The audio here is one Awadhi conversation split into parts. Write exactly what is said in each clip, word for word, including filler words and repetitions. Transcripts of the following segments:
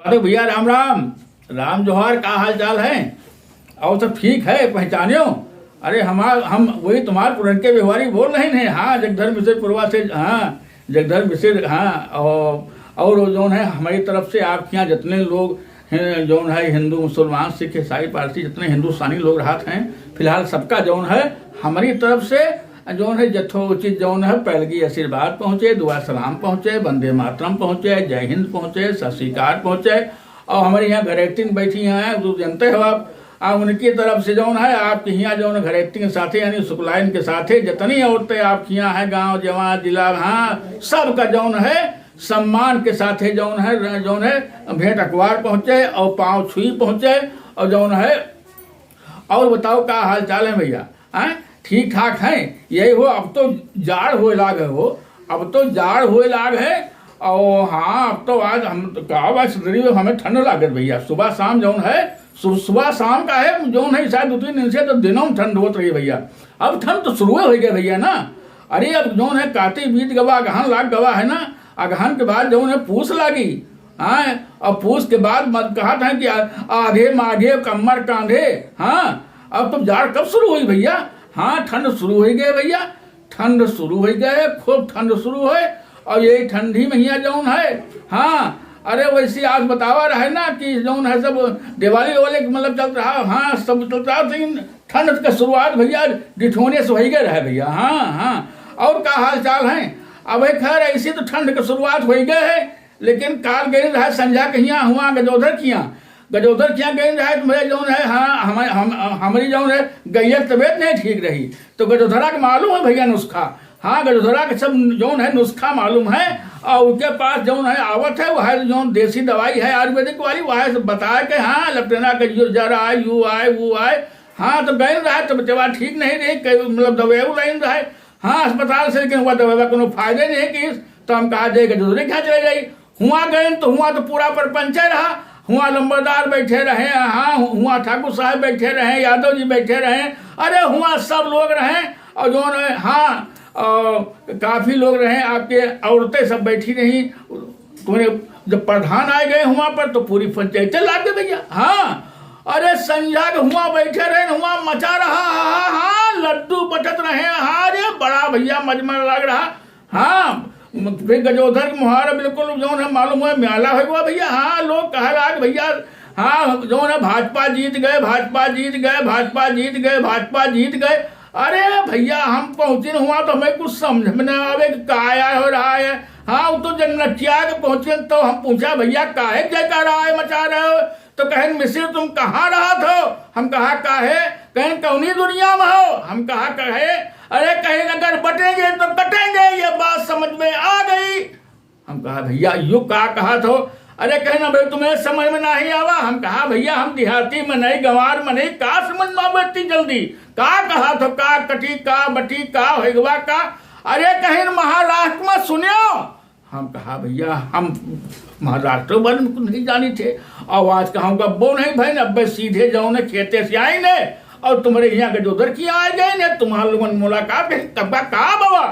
अरे भैया, राम राम। राम जोहार, का हाल चाल है? और सब ठीक है, पहचान्यो? अरे हमार, हम वही तुम्हार पुरनके व्यवहारी बोल रहे हैं। हाँ, जगधर मिश्र पुरवा से, हाँ, जगधर मिश्र, हाँ। और, और वो जौन है, हमारी तरफ से आपके यहाँ जितने लोग हैं, जौन है हिंदू, मुसलमान, सिख, ईसाई, पारसी, जितने हिंदुस्तानी लोग रहत हैं, फिलहाल सबका जौन है, हमारी तरफ से जौन है, यथोचित जौन है, पैलगी आशीर्वाद पहुँचे, दुआ सलाम पहुँचे, वंदे मातरम पहुँचे, जय हिंद पहुँचे, सत श्री अकाल पहुँचे। और हमारे यहाँ घरेटिन बैठी हैं, तो जानते हो आप, आ, उनकी तरफ से जौन है, आपके यहाँ जौन घरेटिन के साथे, यानी शुक्लाइन के साथे, जितनी औरतें आपके यहाँ हैं, गांव, जवान, जिला, हाँ, सबका जौन है, सम्मान के साथे जौन है, जौन है, भेंट अखबार पहुँचे और पाँव छुई पहुँचे। और जौन है, और बताओ, का हाल चाल है भैया? हैं? ठीक ठाक हैं? यही हो, अब तो जाड़ होए लाग है हो, अब तो जाड़ होए लाग है। और हाँ, अब तो आज हम तो का बा, सदरी में हमें ठंड लागत भैया। सुबह शाम जौन है, सु-, सुबह शाम का है जौन है, शायद दो तीन दिन से तो दिनों में ठंड होत रही भैया। अब ठंड तो शुरू हो गया भैया ना। अरे, अब जौन है, कातिक बीत गवा, अगहन लाग गवा है ना, अगहन के बाद जौन है, पूस लागी। हाँ, अब पूस के बाद मत कहत हैं कि आ-, आधे माघे कमर कांधे। हाँ, अब तो जाड़ कब शुरू हुई भैया? हाँ, ठंड शुरू हो गए भैया, ठंड शुरू हो गए, खूब ठंड शुरू है। और ये ठंडी महीना जौन है, हाँ, अरे वैसे आज बतावा रहे ना कि जौन है सब दिवाली वाले के मतलब चलत रहा, हाँ, सब चलत रहा, लेकिन ठंड के शुरुआत भैया डिठोने से होइगे रहे भैया। हाँ, हाँ। और का हाल चाल है? अब खैर, ऐसी तो ठंड के शुरुआत होइगे है, लेकिन काल गए रहे संझा के हियाँ, हुआ गजोधर किया, गजोधर किया गए रहे तो मेरे जौन है, हाँ, हम, हम, हमरी जौन है, गैया के तबीयत नहीं ठीक रही, तो गजोधरा के मालूम है भैया नुस्खा। हाँ, गजोधरा के सब जौन है नुस्खा मालूम है, और उनके पास जौन है आवत है, वह है जौन देसी दवाई है आयुर्वेदिक वाली, वह है सब बताए के, हाँ, लपटेना के जो जर आए, यू आए, वो आए। हाँ, तो गए रहे तो बचवा ठीक नहीं रहे, कई, मतलब दवाई लाइन रहे, हाँ, अस्पताल से, लेकिन वह दवाई कोनो फायदे नहीं किस। तो हम कहा, "दे के दूसरे के यहाँ चले जाई।" हुआ गए तो हुआ तो पूरा परपंचे रहा, हुआ लंबरदार बैठे रहे, हाँ, हुआ ठाकुर साहब बैठे रहे, यादव जी बैठे रहे, अरे हुआ सब लोग रहे। और जौन है, हाँ, और काफी लोग रहे आपके, औरतें सब बैठी रही। तुम्हारे जब प्रधान आ गए हुआ पर तो पूरी पंचायत लाग गए भैया। हाँ, अरे संझा के हुआ बैठे रहे, हुआ मचा रहा, हाँ, हाँ, लड्डू बटत रहे, हाँ, अरे बड़ा भैया मजमा लग रहा। हाँ, म-, फिर गजोधर के मुहारा बिल्कुल जौन है मालूम है, म्याला हो गया भैया। हाँ, लोग कह रहा कि भैया, हाँ, जौन है भाजपा जीत गए, भाजपा जीत गए, भाजपा जीत गए, भाजपा जीत गए। अरे भैया, हम पहुँचिन हुआ तो हमें कुछ समझ में ना आवे कि का आया हो रहा है। हाँ, वो तो जब नचिया के पहुँचिन तो हम पूछा, "भैया, काहे जयकारा है मचा रहे हो?" तो कहेन, "मिसिर, तुम कहाँ रहत हो?" हम कहा, "काहे?" कहेन, "कौनी दुनिया में हो?" हम कहा, "काहे?" "अरे," कहेन, "अगर बटेंगे तो कटेंगे, ये बात समझ में आ गई।" हम कहा, "भैया, यो का कहत हो?" "अरे," कहेन, "अबे तुम्हें समझ में नहीं आवा।" हम कहा, "भैया, हम देहाती मनई, गंवार मनई, का समझ में आवे इतनी जल्दी? का कहत हो, का कटी, का बटी, का होइगवा, का?" "अरे," कहेन, "महाराष्ट्र में सुन्यो।" हम कहा, "भैया, हम महाराष्ट्र बारे में कुछ नहीं जानी थे, और आज का हम गब्बो नहीं भइन, अब सीधे जौन है खेते से आइन है, और तुम्हारे यहाँ गजोधर किया आ गए ने, तुम्हारे लोगन मुलाकात है, कब का, का बाबा?"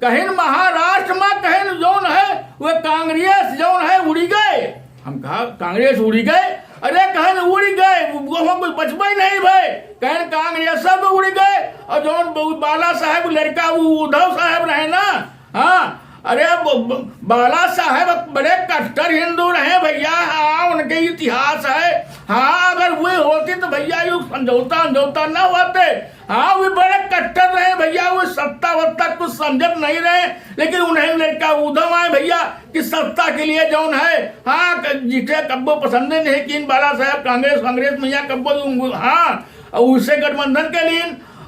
कहेन, "महाराष्ट्र में," कहेन, "जौन है, वो कांग्रेस जौन है, उड़ी गए।" हम कहा, "कांग्रेस उड़ी गए?" "अरे," कहेन, "उड़ी गए, वो, वो कुछ बचबे नहीं भए।" कहेन, "कांग्रेस सब उड़ी गए, और जौन ब-, बाला साहेब लड़का, वो उद्धव साहेब रहे ना, हाँ, अरे ब-, ब-, बाला साहेब बड़े कट्टर हिंदू रहे भैया, हाँ, उनके इतिहास है, हाँ, अगर वे होते तो भैया, ये समझौता, समझौता ना होते।" हाँ, वे बड़े कट्टर रहे भैया, वे सत्ता वत्ता कुछ समझत नहीं रहे, लेकिन उन्हें लड़का उधम आए भैया कि सत्ता के लिए जौन है, हाँ, क-, जिसे कब्बो पसंद नहीं कि इन बाला साहेब कांग्रेस, कांग्रेस में यहाँ कब्बो उंगु-, हाँ, और उससे गठबंधन के लिए,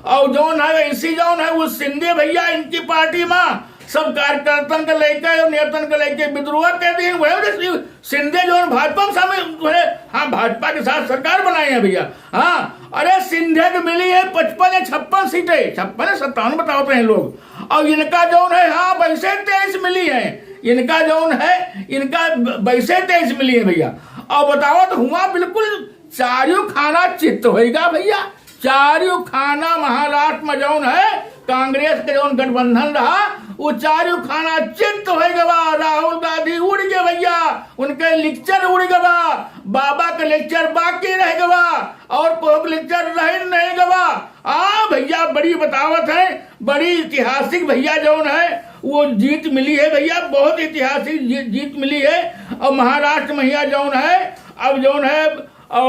और जौन है, इसी जौन है, वो शिंदे भैया इनकी पार्टी में सब कार्यकर्तन के लेके और नेतन के लेके विद्रोह कर दिए, वही शिंदे जौन भाजपा में शामिल हुए, हाँ, भाजपा के साथ सरकार बनाए हैं भैया। हाँ, अरे शिंदे के मिली है पचपन या छप्पन सीटें, छप्पन या सत्तावन बतावत हैं लोग, और इनका जौन है, हाँ, वैसे तेईस मिली है, इनका जौन है, इनका ब-, वैसे तेईस मिली है भैया। और बताओ तो हुआ बिल्कुल चारियों खाना चित्त होइगा भैया। चारियों खाना महाराष्ट्र में जौन है, कांग्रेस के जौन गठबंधन रहा, वो चारियों खाना चित्त होइ गवा। राहुल गांधी उड़ गए भैया, उनके लेक्चर उड़ गवा, बाबा के लेक्चर बाकी रह गवा, और कोई लेक्चर रह नहीं गवा। आ भैया, बड़ी बतावत है, बड़ी ऐतिहासिक भैया जौन है, वो जीत मिली है भैया, बहुत ऐतिहासिक जी-, जीत मिली है। और महाराष्ट्र में भैया जौन है, अब जौन है, अ,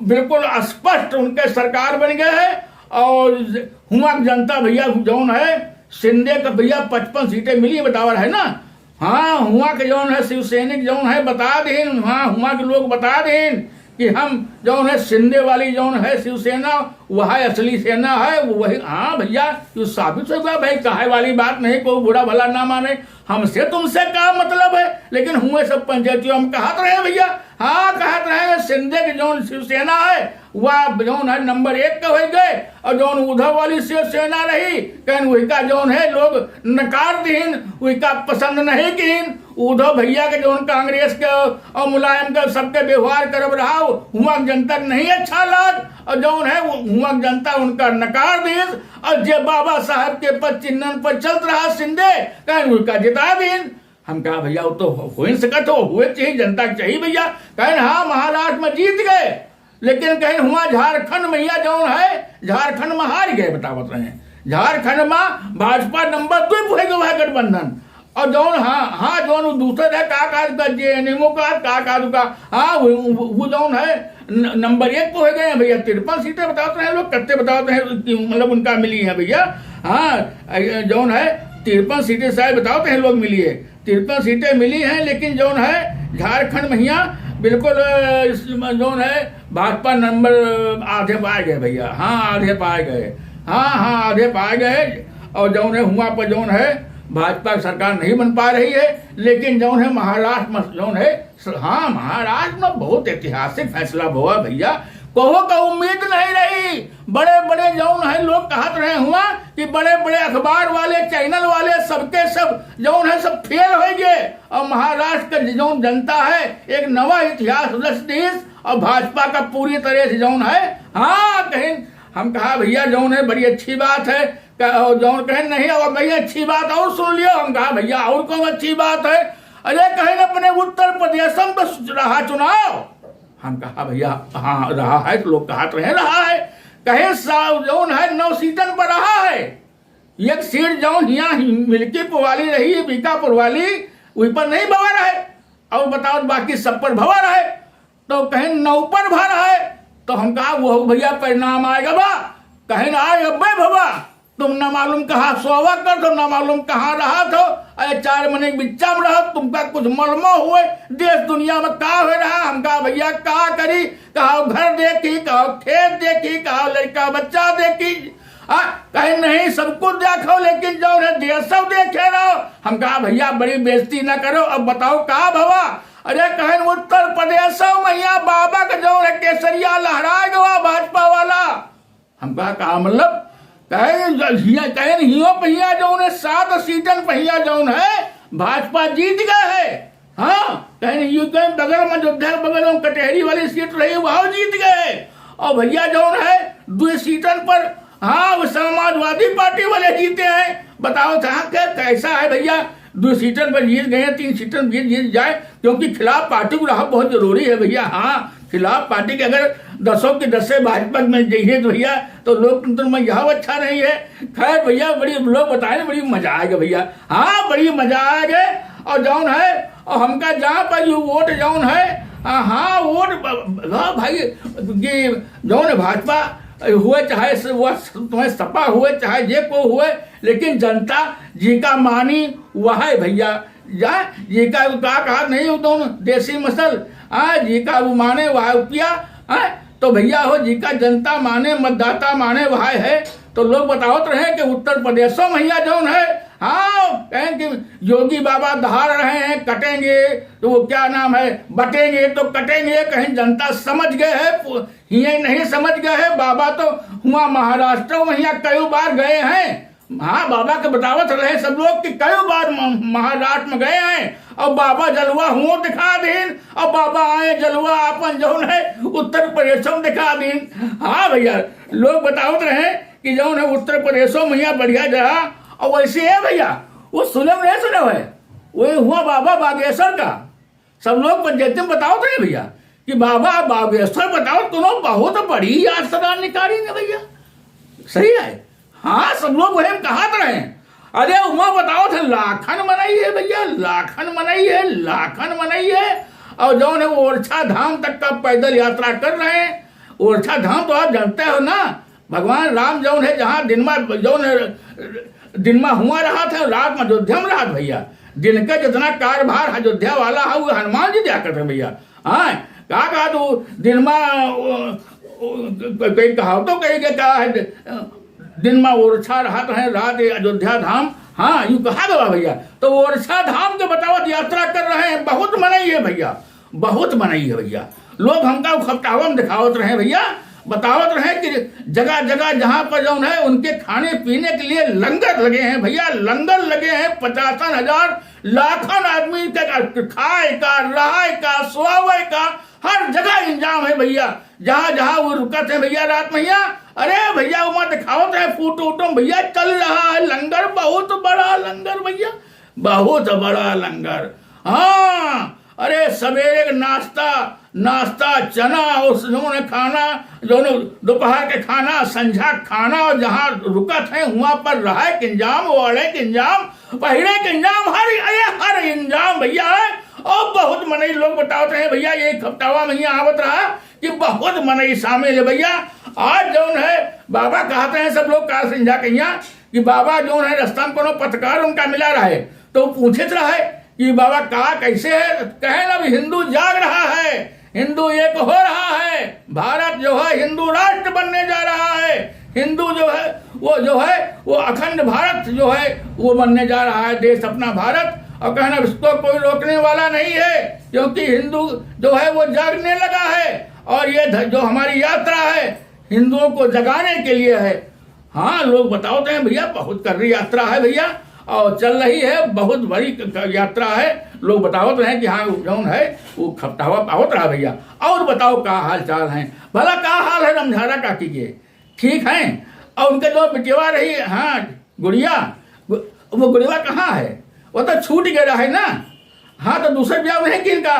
बिल्कुल स्पष्ट उनके सरकार बन गए है। और हुआ जनता भैया जौन है, शिंदे का भैया पचपन सीटें मिली, बतावत है ना। हाँ, हुआ के जौन है, शिवसैनिक जौन है, बता देन, हाँ, हुआ के लोग बता देन कि हम जौन है, शिंदे वाली जौन है शिवसेना, वह असली सेना है, वही। हाँ भैया, ये साबित हो गया भाई, कहे वाली बात नहीं, कोई बुरा भला ना माने। हमसे तुमसे का मतलब है? लेकिन हुए सब पंचायतियों हम कहत रहे भैया, हाँ, कहत रहे, शिंदे की जौन शिवसेना है, वह जौन है नंबर एक का होइ गए, और जौन उद्धव वाली शिवसेना रही, कहीं वही का जौन है लोग नकार दीन, वही का पसंद नहीं कीन। उद्धव भैया के जौन कांग्रेस के और मुलायम के सबके व्यवहार करब रहा, हुआ जनता के नहीं अच्छा लाग, और जौन है वो हुआ जनता उनका नकार दीस। और जे बाबा साहब के पद चिन्हन पर चलत रहा शिंदे, कहीं उनका जिता दीन। हम कहा, "भैया, वो तो हो, हो ही सकत हो, हुए चाहिए, जनता के चाहिए भैया।" कहें, "हाँ, महाराष्ट्र में जीत गए, लेकिन कहें हुआ झारखंड में भैया जौन है, झारखंड में हार गए।" बतावत रहे, झारखंड में भाजपा नंबर दो पे हो गया है गठबंधन। और जौन, हाँ, हाँ, जौन वो दूसरे रहे, का, का, का, जे एन एम ओ का, का, का, का, हाँ, वो, वो, वो जौन है, न-, नंबर एक पे हो गए हैं भैया, तिरपन सीटें बतावत रहे लोग, कत्ते बतावत रहे कि मतलब उनका मिली है भैया। हाँ, अ, जौन है, तिरपन सीटें शायद बतावत रहे लोग मिली है, तिरपन सीटें मिली हैं, लेकिन जौन है, झारखंड में हियाँ बिल्कुल, अ, इस, जौन है, भाजपा नंबर आधे पे आ गए भैया। हाँ, आधे पे आ गए। हाँ, हाँ, आधे पे आ गए। और जौन है, हुआ पर जौन है, भाजपा की सरकार नहीं बन पा रही है, लेकिन जौन है, महाराष्ट्र में जौन है, हाँ, महाराष्ट्र में बहुत ऐतिहासिक फैसला हुआ भैया, कहो का उम्मीद नहीं रही। बड़े बड़े जौन है लोग कहत रहे हुआ कि बड़े बड़े अखबार वाले, चैनल वाले, सबके सब जौन है सब फेल हो गए। और महाराष्ट्र का जौन जनता है एक नवा इतिहास रच दीस। और भाजपा का पूरी तरह से जौन है, हाँ, कहीं हम कहा भैया जौन है बड़ी अच्छी बात है, कह-, और जौन कहें नहीं, अब भैया अच्छी बात और सुन लियो। हम कहा भैया और कौन अच्छी बात है? अरे कहें अपने उत्तर प्रदेश में तो रहा चुनाव। हम कहा भैया हाँ रहा है, तो लोग कहत रहे रहा है। कहे सा-, जौन है नौ सीटन पर रहा है, एक सीट जौन हियाँ मिल्कीपुर वाली रही, बीकापुर वाली, वही पर नहीं भवा रहे, और बताओ बाकी सब पर भवा रहे। तो कहें नौ पर भर है, तो हम कहा वो भैया परिणाम आएगा बा। कहें आए अब्बे भवा, तुम ना मालूम कहाँ सोवा कर तो ना मालूम कहाँ रहा थो। अरे चार महीने के बिच्चा में रहो, तुमका कुछ मालूमो हुए देश दुनिया में का हो रहा। हम कहा भैया का करी, कहा घर देखी, कहा खेत देखी, कहा लड़का बच्चा देखी। आ, कहे नहीं सब कुछ देखो, लेकिन जौन है देश सब देखे रहो। हम कहा भैया बड़ी बेइज्जती ना करो, अब बताओ का भवा? अरे कहें उत्तर प्रदेश में यहाँ बाबा का जौन है केसरिया लहराए गवा भाजपा वाला। हम कहा का मतलब? कहे हिया, कहे हियो पहिया जौन है सात सीटन पहिया जौन है भाजपा जीत गए है। हाँ, कहे हियो कहे बगल में जो घर बगल में कटहरी वाली सीट रही वह जीत गए। और भैया जौन है दो सीटन पर, हाँ, वो समाजवादी पार्टी वाले जीते हैं। बताओ था कि कैसा है भैया, दो सीटन पर जीत गए हैं, तीन सीटन पर जीत, जीत जाए, क्योंकि खिलाफ पार्टी को रहा बहुत जरूरी है भैया। हाँ, खिलाफ पार्टी के अगर दसों के दसे भाजपा में जाइए तो भैया, तो लोकतंत्र में यह अच्छा नहीं है। खैर भैया, बड़ी लोग बताए ना, बड़ी मजा आएगा भैया। हाँ, बड़ी मजा आएगा। और जौन है, और हमका जहाँ पर यू वोट जौन है, आ, हाँ, वोट ब-, ब-, हाँ भाई, ये जौन है भाजपा हुए, चाहे स-, वह स-, तुम्हें सपा हुए, चाहे जे को हुए, लेकिन जनता जी का मानी वह है भैया। जा, जी का का कहा नहीं हो दोनों देसी मसल, आ, जी का वो माने वह पिया, आ, तो भैया हो जी का जनता माने, मतदाता माने वह है। तो लोग बतावत रहे कि उत्तर प्रदेशों में भैया जौन है, हाँ, कहें कि योगी बाबा दहाड़ रहे हैं, कटेंगे, तो वो क्या नाम है, बटेंगे तो कटेंगे। कहीं जनता समझ गए है, पु-, हिये नहीं समझ गए है। बाबा तो हुआ महाराष्ट्र में हिया कई बार गए हैं, हाँ, बाबा के बतावत रहे सब लोग कि कई बार म-, महाराष्ट्र में गए हैं और बाबा जलवा हुओ दिखा दीन, और बाबा आए जलवा आपन जौन है उत्तर प्रदेशों में दिखा दीन। हाँ भैया, लोग बतावत रहे कि जौन है उत्तर प्रदेशों में यहाँ बढ़िया जगह, और वैसे है भैया, वो सुने नहीं सुने है, वो हुआ बाबा बागेश्वर का। सब लोग पंचायती में बतावत रहे भैया कि बाबा बागेश्वर बताओ, तुनो बहुत बड़ी यात्रा निकाली ने भैया। सही है, हाँ, सब लोग वही में कहत रहे। अरे उमा बतावत है, लाखन मनई है भैया, लाखन मनई है, लाखन मनई है। और जौन है ओरछा धाम तक का पैदल यात्रा कर रहे हैं। ओरछा धाम तो आप जानते हो ना, भगवान राम जौन है, जहाँ दिन मा जौन है, दिन मा हुआ रहत है, रात मा अयोध्या में रहत भैया। दिन का जितना कारभार अयोध्या वाला है, वो हनुमान जी दिया करते भैया। हाँ, का कहा तू, दिन मा, ओ, ओ, कोई कहावतो कही के का है, दिन मा ओरछा रहत है, रात अयोध्या धाम। हाँ, यूं कहा गवा भैया। तो ओरछा धाम के बतावत यात्रा कर रहे हैं, बहुत मनई है भैया, बहुत मनई है भैया। लोग हमका उ खपटावा में दिखावत रहे भैया, बतावत रहे कि जगह जगह जहाँ पर जौन है उनके खाने पीने के लिए लंगर लगे हैं भैया, लंगर लगे हैं। पचासन हजार लाखन आदमी के खाए का, रहाए का, सोवे का हर जगह इंतजाम है भैया। जहाँ जहाँ वो रुकत है भैया रात में यहाँ, अरे भैया उमा दिखावत रहे फोटो वोटो में भैया, चल रहा है लंगर, बहुत बड़ा लंगर भैया, बहुत बड़ा लंगर। हाँ, अरे सवेरे के नाश्ता, नाश्ता चना और जौन है खाना, जौन दोपहर के खाना, संझा के खाना, और जहाँ रुकत है वहाँ पर रहे के इंतजाम, ओढ़े के इंतजाम, पहिरे के इंतजाम, हर, अरे हर इंतजाम भैया है। और बहुत मनई लोग बतावत रहे भैया, ये खपटावा में यहाँ आवत रहा कि बहुत मनई शामिल है भैया। आज जौन है बाबा कहते हैं सब लोग का संझा कहिया कि बाबा जौन है रास्ता में कोनो पत्रकार उनका मिला रहे, तो पूछत रहे कि बाबा का कैसे है, कहे ना, "अभी हिंदू जाग रहा है, हिंदू एक हो रहा है, भारत जो है हिंदू राष्ट्र बनने जा रहा है, हिंदू जो है वो जो है वो अखंड भारत जो है वो बनने जा रहा है, देश अपना भारत।" और कहना, "इसको कोई रोकने वाला नहीं है, क्योंकि हिंदू जो है वो जागने लगा है, और ये ध-, जो हमारी यात्रा है हिंदुओं को जगाने के लिए है।" हाँ, लोग बतावत हैं भैया, बहुत कर्री यात्रा है भैया, और चल रही है, बहुत बड़ी क-, क-, यात्रा है। लोग बतावत रहे कि हाँ, जौन है वो खपटावा पावत रहा भैया। और बताओ का हाल चाल है, भला का हाल है रमझारा काकी के? ठीक है? और उनके जो बिटिया रही, हाँ, गुड़िया, गु-, वो गुड़िया कहाँ है? वो तो छूट गया है ना। हाँ, तो दूसर ब्याह नहीं किनका?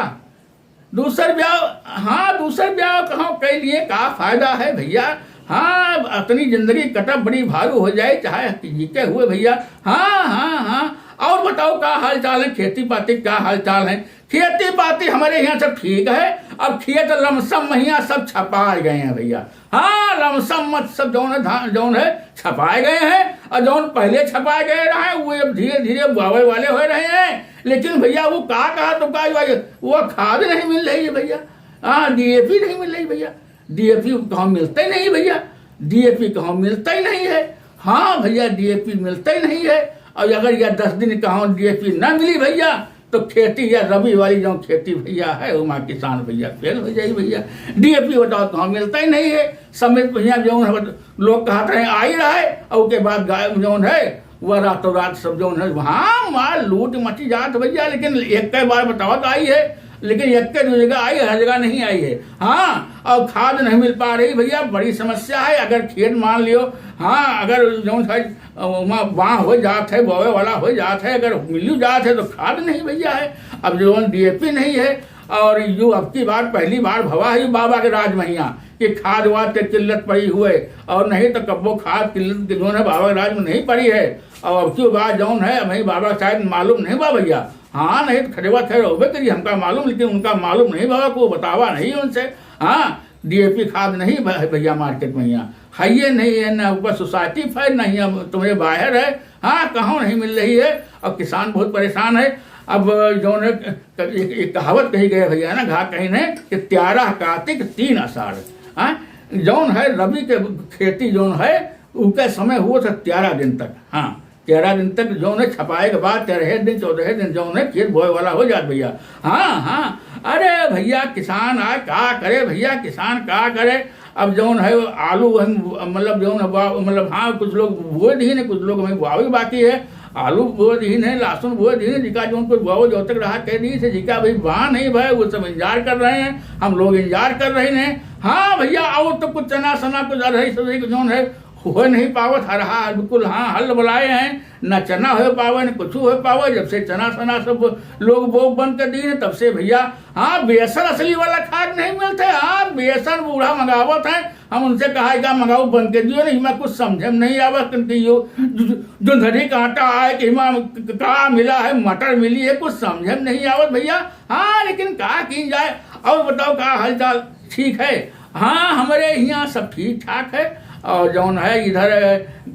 दूसर ब्याह, हाँ, दूसर ब्याह कहाँ कइ लिए, का फायदा है भैया? हाँ, अतनी जिंदगी कटब बड़ी भारू हो जाए, चाहे जीते हुए भैया। हाँ, हाँ, हाँ। और बताओ का हाल चाल है, खेती पाती का हाल चाल है? खेती पाती हमारे यहाँ सब ठीक है। अब खेत लमसम महिया सब छपाए गए हैं भैया। हाँ, लमसम मत सब जौन है धान, जौन है छपाए गए हैं, और जौन पहले छपाए गए रहे, वो अब धीरे धीरे बोवे वाले हो रहे हैं। लेकिन भैया वो का कहा तो का, वो खाद नहीं मिल रही है भैया। हाँ, डीएपी नहीं मिल रही भैया, डीएपी कहाँ मिलता ही नहीं भैया, डीएपी कहाँ मिलता ही नहीं है। हाँ भैया, डीएपी मिलता ही नहीं है। और अगर यह दस दिन कहाँ डीएपी ना मिली भैया, तो खेती या रबी वाली जो खेती भैया है, ओमा किसान भैया फेल हो जाई भैया। डीएपी बताओ कहाँ मिलता ही नहीं है। समेत भैया जो है, लोग कहत रहे आई रहे, और के बाद गायब जौन है वह रातों रात सब जौन है वहाँ मार लूट मची जात भैया। लेकिन एक कई बार बतावत आई है, लेकिन एक के दो जगह आई, हर जगह नहीं आई है। हाँ, और खाद नहीं मिल पा रही भैया, बड़ी समस्या है। अगर खेत मान लियो, हाँ, अगर जौन है वहाँ बाँ हो जात है, बोवे वाला हो जात है, अगर मिलू जात है तो खाद नहीं भैया है। अब जौन डीएपी नहीं है, और यो अब की बार पहली बार भवा है बाबा के राज महिया कि खाद वाद के किल्लत पड़ी हुए, और नहीं तो कब्बो खाद किल्लत के जौन है बाबा के राज में नहीं पड़ी है। और अब की बार जौन है, अब बाबा शायद मालूम नहीं बा भैया। हाँ, नहीं तो खजवा खैर होबे करी, हमका मालूम, लेकिन उनका मालूम नहीं बा, को बतावा नहीं उनसे। हाँ, डीएपी खाद नहीं भ-, भैया मार्केट में यहाँ है, ये नहीं है, ना ऊपर सोसाइटी फैल, ना यहाँ तुम्हें बाहर है। हाँ, कहाँ नहीं मिल रही है। अब किसान बहुत परेशान है। अब जौन है, एक, एक कहावत कही गई भैया ना, घा कहीं ने कि "त्यारह कार्तिक तीन आषाढ़", हाँ, जौन है रबी के खेती जौन है, उके समय हुआ था तेरह दिन तक। हाँ, तेरह दिन तक जौन है छपाए के बाद तेरह दिन, चौदह दिन जौन है खेत बोए वाला हो जात भैया। हाँ, हाँ, अरे भैया किसान आज का करे भैया, किसान का करे? अब जौन है आलू हम, मतलब जौन है बा-, मतलब हाँ, कुछ लोग बोए दीन है, कुछ लोग हमें बोआवे बाकी है, आलू बोए दीन है, लहसुन बोए दीन है, जिका जौन कुछ बोआवे जो तक रहा कह दी से, जिका भाई बा नहीं भाई, वो सब इंतजार कर रहे हैं, हम लोग इंतजार कर रहे हैं। हाँ भैया, और तो कुछ चना सना कुछ अरहर सब जौन है हो नहीं पावत, हर हाल बिल्कुल हाँ हल बुलाए हैं, न चना हो पावे न कुछ हो पावे। जब से चना सना सब लोग बो बंद कर दिए हैं, तब से भैया हाँ बेसन असली वाला खाद नहीं मिलते। हाँ बेसन बूढ़ा मंगावत है, हम उनसे कहा है, "का मंगाऊ बंद कर दियो नहीं, मैं कुछ समझे में नहीं आवत, क्योंकि यो जो, जो धरी का आटा आए कि हिमा का मिला है, मटर मिली है, कुछ समझे में नहीं आवत भैया।" हाँ लेकिन का की जाए, और बताओ का हाल चाल? ठीक है, हाँ, हमरे हियाँ सब ठीक ठाक है। और जौन है इधर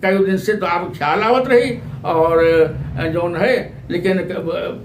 कई दिन से तो आप ख्याल आवत रही, और जौन है, लेकिन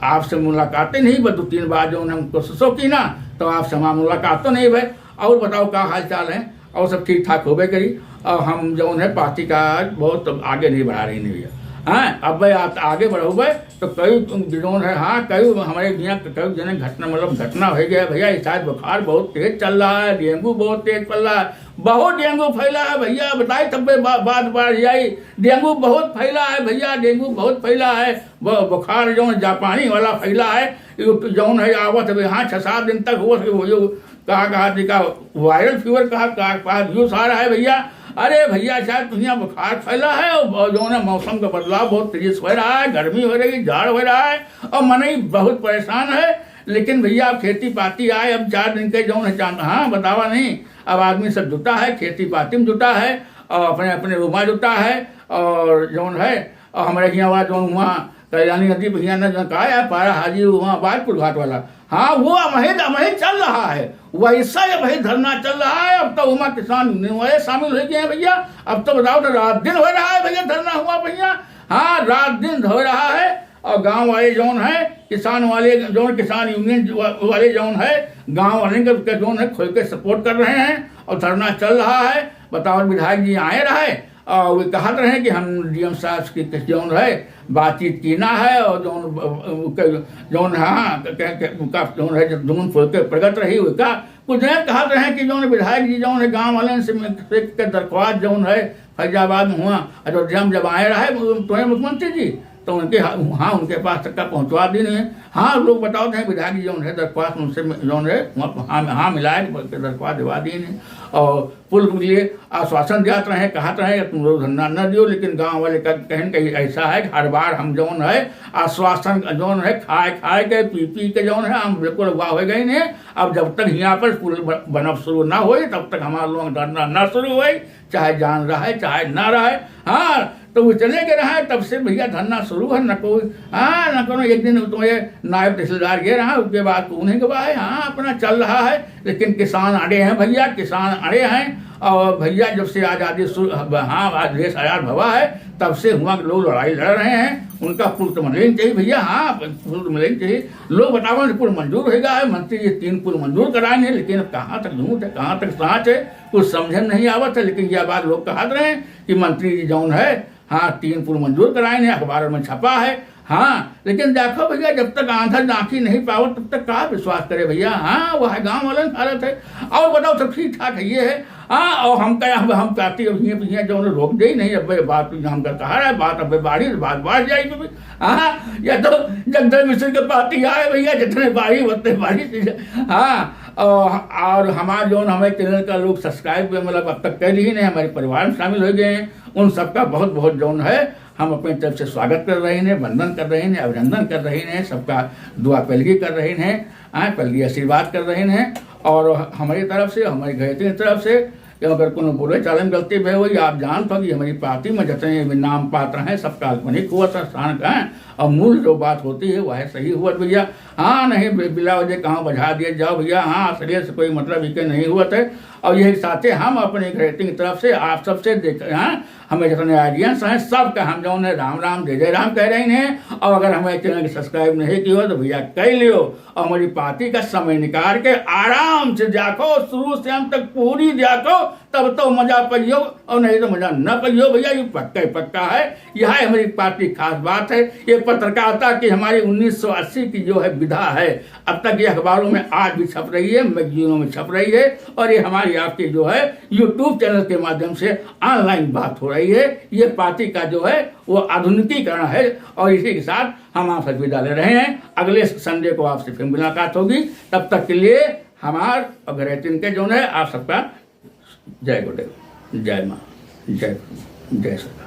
आपसे मुलाकातें नहीं, बस दो तीन बार जौन हम कोशिशों की ना, तो आपसे हमार मुलाकातों नहीं भय। और बताओ का हाल चाल है? और सब ठीक ठाक होबे करी। और हम जौन है पार्टी का बहुत आगे नहीं बढ़ा रही नहीं भैया। हाँ, अब भाई आप आगे बढ़ोगे तो कई जौन है, हाँ, कई हमारे यहाँ कई जने घटना, मतलब घटना हो गया है भैया। ये शायद बुखार बहुत तेज चल रहा है, डेंगू बहुत तेज फैल रहा है, बहुत डेंगू फैला है भैया। बताई तब बे बा-, बात बढ़ जाई। डेंगू बहुत फैला है भैया, डेंगू बहुत फैला है। ब-, बुखार जौन जापानी वाला फैला है, यो जौन है आवत है, हाँ, छः सात दिन तक हो, हो, हो, कहा, कहा जी का वायरल फीवर कहा, कहा, कहा न्यूज़ आ रहा है भैया। अरे भैया, शायद दुनिया बुखार फैला है और जौन है मौसम का बदलाव बहुत तेजी से हो रहा है, गर्मी हो रही, जाड़ हो रहा है और मनई बहुत परेशान है। लेकिन भैया, अब खेती पाती आए, अब चार दिन के जौन है चांद, हाँ, बतावा नहीं, अब आदमी सब जुटा है, खेती पाती में जुटा है और अपने अपने रूमा जुटा है और जौन है, और हमारे यहाँ जौन हुआ कल्याणी नदी भैया ने जो कहा है, पारा हाजी हुआ बाजपुर घाट वाला, हाँ, वो अमहित, अमहित चल रहा है, वैसा ही अमहित धरना चल रहा है। अब तो उमा किसान यूनियन वाले शामिल हो गए हैं भैया। अब तो बताओ तो रात दिन हो रहा है भैया, धरना हुआ भैया, हाँ, रात दिन हो रहा है। और गांव वाले जौन है, किसान वाले जौन, किसान यूनियन वा-, वाले जौन है, गांव वाले के, के जौन है, खुल के सपोर्ट कर रहे हैं और धरना चल रहा है। बताओ, विधायक जी आए रहे और वे कहत रहे कि हम डीएम साहब के, के जौन है बातचीत कीना है और जौन, जौन हाँ, के, के, उनका जौन है, जब जौन खुल के प्रगट रही, उनका कुछ नहीं कहत रहे कि जौन विधायक जी जौन है गांव वाले से, से के दरख्वास्त जौन है फैजाबाद में हुआ, अयोध्या में जब आए रहे तुम्हें मुख्यमंत्री जी, तो उनके हा-, हाँ, उनके पास तक का पहुँचवा दीन है। हाँ, लोग बतावत हैं विधायक जी जौन है दरख्वास्त उनसे जौन है वहाँ हाँ, हाँ मिलाए, बोल के दरख्वास्त दिवा दीन है। और पुल के लिए आश्वासन दियात रहे, कहत रहे कि तुम लोग धरना न दियो, लेकिन गांव वाले का कहन कहीं ऐसा है कि हर बार हम जौन है आश्वासन जौन है खाए खाए के, पी पी के जौन है हम बिल्कुल हुआ हो गए हैं। अब जब तक यहाँ पर पुल ब-, बनब शुरू ना होए, तब तक हमारा लोग धरना ना शुरू होए, चाहे जान रहे चाहे ना रहे। हाँ, तो वो चले गए रहे, तब से भैया धरना शुरू है, न कोई, हाँ, न कोनो एक दिन तो ये नायब तहसीलदार गए रहा, उसके बाद तो उन्हीं के बाद है, हाँ, अपना चल रहा है। लेकिन किसान अड़े हैं भैया, किसान अड़े हैं। और भैया जब से आज़ादी शुरू, हाँ, आज देश आज़ाद भवा है, तब से हुआ लोग लड़ाई लड़ रहे हैं। उनका पुल तो मिलना चाहिए भैया, हाँ, पुल तो मिलना चाहिए। लोग बतावन पुल मंजूर हो गया है, मंत्री जी तीन पुल मंजूर कराए हैं, लेकिन अब कहाँ तक झूठ है, कहाँ तक सांच है, कुछ समझे में नहीं आवत है। लेकिन यह बात लोग कहत रहे हैं कि मंत्री जी जौन है, हाँ, तीन पुल मंजूर कराए हैं, अखबार में छपा है। हाँ, लेकिन देखो भैया, जब तक आंधर आँखी नहीं पावत, तब तक का विश्वास करे भैया? हाँ, वह गाँव वालन हालत है। और बताओ, सब ठीक ठाक है, ये है। हाँ, और हम कहे, हम, हम चाहती अब हियाँ, हियाँ जौन रोक दे ही नहीं, अब ये बात तो हम कहा रहा है, बात अब बाढ़ी, बात बढ़ जाएगी भी। हाँ, या तो जगदल मिश्र के पाती आए भैया, जितने बाढ़ी, उतने बाढ़ी। हाँ, और, और हमार जौन हमारे चैनल का लोग सब्सक्राइब, मतलब, अब तक कर लिए नहीं, हमारे परिवार में शामिल हो गए हैं, उन सबका बहुत, बहुत जौन है, हम अपनी तरफ से स्वागत कर रहे हैं, वंदन कर रहे हैं, अभिनंदन कर रहे हैं, सबका दुआ पेलगी कर रहे हैं, हाँ, पेलगी आशीर्वाद कर रहे हैं। और हमारी तरफ से, हमारे घर की तरफ से, कि अगर कोनो बोले चाले में गलती भय हुई, आप जानत हो कि हमारी पार्टी में जितने भी नाम पात्र हैं, सब काल्पनिक हुआ था, स्थान का है, और मूल जो बात होती है, वह सही हुआ भैया। हाँ, नहीं बि-, बिला वजह कहाँ बझा दिया जाओ भैया। हाँ, असलियत से कोई मतलब इके नहीं हुआ था। और यही साथे हम अपने घरेती की तरफ से आप सबसे देख, हाँ, हमें जितने ऑडियंस हैं, सबका हम जौन है राम राम, जय जय राम कह रहे हैं। और अगर हमारे चैनल के सब्सक्राइब नहीं किए हो तो भैया कर लियो, और हमारी पार्टी का समय निकाल के आराम से देखो, शुरू से अंत तक पूरी देखो। तब तो मजा पइयो, और नहीं तो मजा न पइयो भैया, ये पक्का ही पक्का है। यह है हमारी पार्टी खास बात है। ये पत्रकारिता की हमारी उन्नीस सौ अस्सी की जो है विधा है, अब तक ये अखबारों में आज भी छप रही है, मैगजीनों में छप रही है, और ये हमारी आपकी जो है YouTube चैनल के माध्यम से ऑनलाइन बात हो रही है। ये पार्टी का जो है वो आधुनिकीकरण है, और इसी के साथ हम आपसे विदा ले रहे हैं। अगले संडे को आपसे फिर मुलाकात होगी। तब तक के लिए हमार और घरेटिन के जो है आप सबका जय गुरुदेव, जय माँ, जय, जय सरकार।